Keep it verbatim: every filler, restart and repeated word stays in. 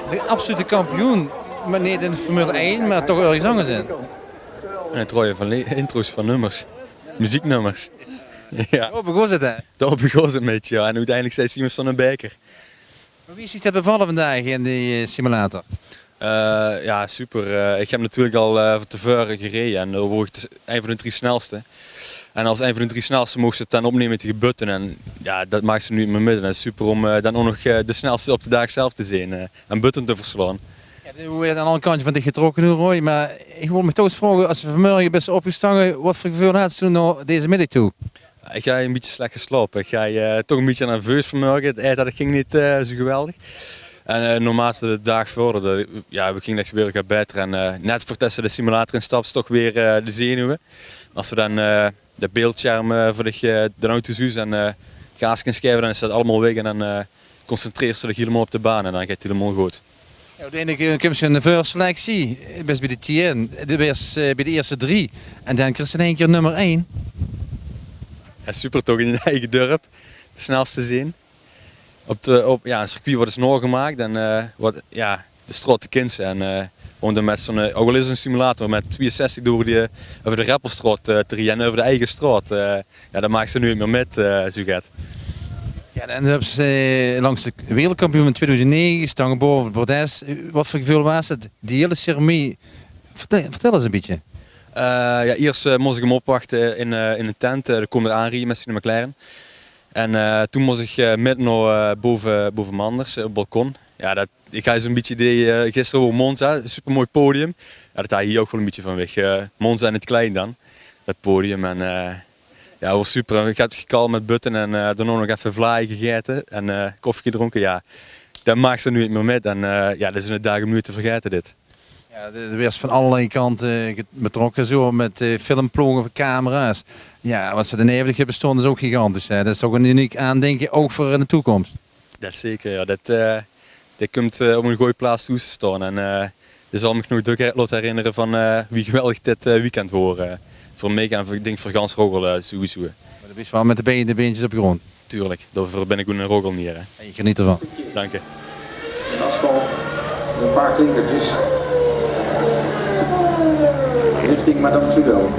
De absolute kampioen, mer neet in de Formule ein, mer toch örges angers in. En het roeje van le- intro's van nummers. Mezieknummers. Ja. Dao begós het, hè? Dao begós het mit, ja. En oeteindelik zag Siemens van den Beker. Mer wie is dich det bevalle vandaag in die, eh, simulator? Eh, ja, super. Eh, ich höb natuurlik al, eh, van te veure gereje en dao woor ich dus ein van de drie snelste. En es ein van de drie snelste moogs se het dan opnumme taege Button. En ja, det maaks se noeats mier mit. En det is super óm, eh, dan ouch nog, eh, de snelste op de daag zelf te zeen, eh, en Button te verslaon. Ja, doe woors aan alle kantje van dich getrokke noe, Roy. Mer ich wól mich toch ins vraoge, es se vanmorge bis opgestange, waat veur geveul hads doe nao deze middig toe? Ich haw ein bietje slech geslaope. Ich haw, eh, toch ein bietje nerveus vanmorge. Het aete, det ging neet, eh, zo geweldig. En, eh, naormate de daag vorderde, ja, begóng det gebeure get baeter. En, eh, net veurdet se de simulator instaps, toch weer, eh, de zenuwe. Es se dan, eh, det beeldscherm, eh, veur dich, eh, den auto zuus en, eh, gaas kins gaeve, dan is det allemaol weg. En dan, eh, concentreers se dich hielemaol op de baan en dan geit het hielemaol good. Ja, oeteindelik, eh, kums se in de veurselectie, eh, bis bie de tien, de bis, eh, bie de ierste drie en dan kriegs se in ein kier nummer ein. Ja, super toch, in dien eige dörp de snelste zeen. Op de, op, ja, ein circuit waat is naogemaak en, eh, waat, ja, de straot te kinse en, eh, óm dan mit zo'n, eh, ouch al is het ein simulator, mit twieënzestig door die, eh, euver de Reppelstraot, eh, te rieje en euver de eige straot, eh, ja, det maaks se noeats mier mit, eh, zo get. Ja, en dan höbs se, eh, langs de wereldkampioen van twieëdoezend nege gestange, bove het bordes. Eh, waat veur geveul waas het? Die hiele ceremonie. Vertèl, vertèl ins ein bietje. Eh, ja, iers, eh, mós ich 'm opwachte in, eh, in ein tent. Eh, dao kwaam d'r aanrieje mit zien McLaren. En, eh, toen mós ich, eh, mit nao, eh, bove, bove Manders, eh, op het balkon. Ja, det, ich haw zo'n bietje idee, eh, gister waor Monza, supermooi podium. Ja, det haw ich hie ouch waal ein bietje van weg. Eh, Monza in het klein dan, det podium. En, eh, ja, waor super. En ich haw gekald mit Button en, eh, daonao nog effe vlaai gegaete en, eh, koffie gedrónke. Ja, det maaks se noeats mier mit. En, eh, ja, det is ein daag óm noeats te vergaete, dit. Ja, de, de waers van allerlei kante get-, betrokke, zo mit, eh, filmploge, camera's. Ja, waat se dao neve dich höbs staon is ouch gigantisch, hè. Det is toch ein uniek aandinke, ouch veur in de toekóms. Det zeker, ja. Det, eh, det kump, eh, op ein gooj plaats toe te staon. En, eh, det zal mich nog dök laote herinnere van, eh, wie geweldig dit, eh, weekend waor, eh, veur mich en veur, ich dink veur gans Roggel, eh, sowieso. Mer doe bis waal mit de bein, de beentjes op de grónd. Tuurlik, daoveur bin ich ouch ein Roggelnier, hè. En ich geneet d'rvan. Dank dich. Het asfalt, ein paar klinkertjes. Richting Madame Trudel.